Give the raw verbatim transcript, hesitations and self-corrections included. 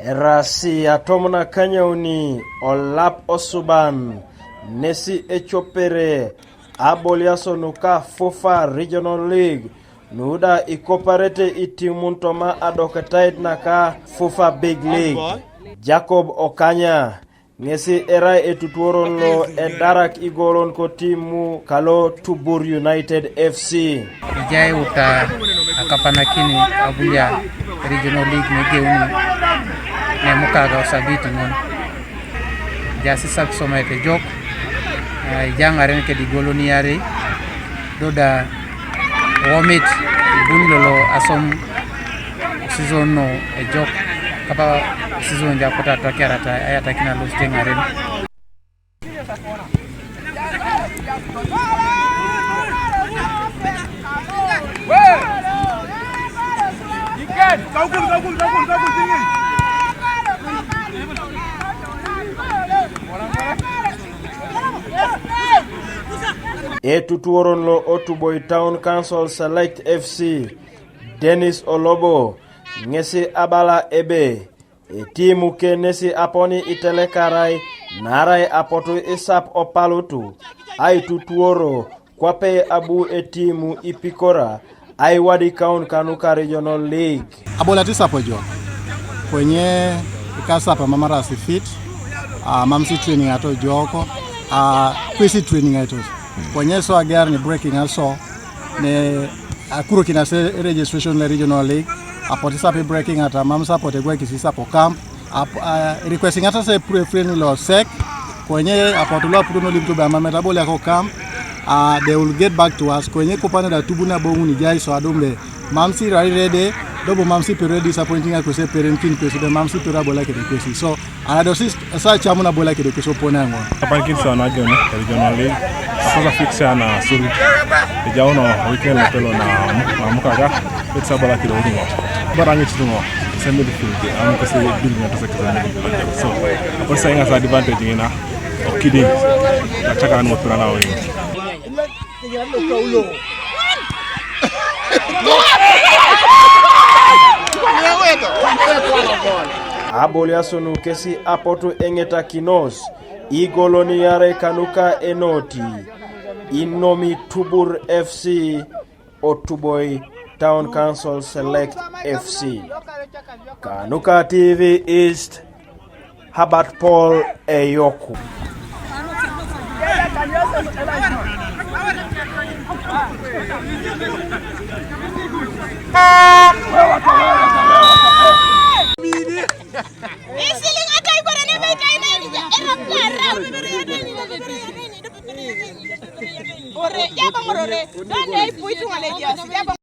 Erasi atomon akanyauni olap osuban nesi echopere aboliaso nuka FUFA Regional League, nuda ikoparete itimun toma adoketait naka FUFA Big League. Jacob Okanya ŋesi erai etutuoron lo edarak igolon kotimu kalo Tubur United F C. Ijai uta akapanakini abulia Regional League negeuni nemukaga osabiti ŋon. Jasi sakisoma etejok, eh, ijaŋaren kedi igolon iarei, doda womit ibun lolo asom season no ejok, kapa season ja kota tokiarata ayatakina los teŋaren. Etutuoron lo Otuboi Town Council Select F C, Dennis Olobo, ŋesi abala ebe, etimu kenesi aponi itelekarai, narai apotu isap opalutu, aitutuoro, kwape abu etimu ipikora, aiwadikaun kanuka Regional League. Abol atisap ojok, kwenye ikasap amamara asifit, a, mam si training ato joko, a, kwesi training ato. Kwenye so ager ni breaking aso, ne akurokin ase registration le Regional League, apotu isap breaking ata, mam support egwekis isap o camp, ap-, a, requesting ata se pre-, friendly lo sek, kwenye apotu lo aputo no limtu be amameta aboliako camp, a, they will get back to us, kwenye kopane da tubu na boŋun ijai so adumbe, mam si rari rede, dobo mam si pere disappointing a kwesi perenkin kwesi be mam si pere aboliakede kwesi. So, Anadosi sa camun aboliakede kwesi opone aŋon. Apanikin sa nageuni Regional League. Akosa fix ana suri. Ejauno weekend lo pelo na, na mukaga. Fix aboliakede odiŋo. Bara ŋic tuŋo. Se midfield. Amu kese build na tose kese midfield. So, akosa iŋas advantage ŋina. Okidi. Kacaka anu opira na oyin. Aboliaso nu kesi apotu eŋetakinos igolon iarei kanuka enoti, inomi Tubur F C, Otuboi Town Council Select F C. Kanuka T V East, Herbert Paul Eyoku. Isiling ata ibore nebeitai nainija eraplarau. Ore jaba ŋorore done ipuitu ŋalejias jaba.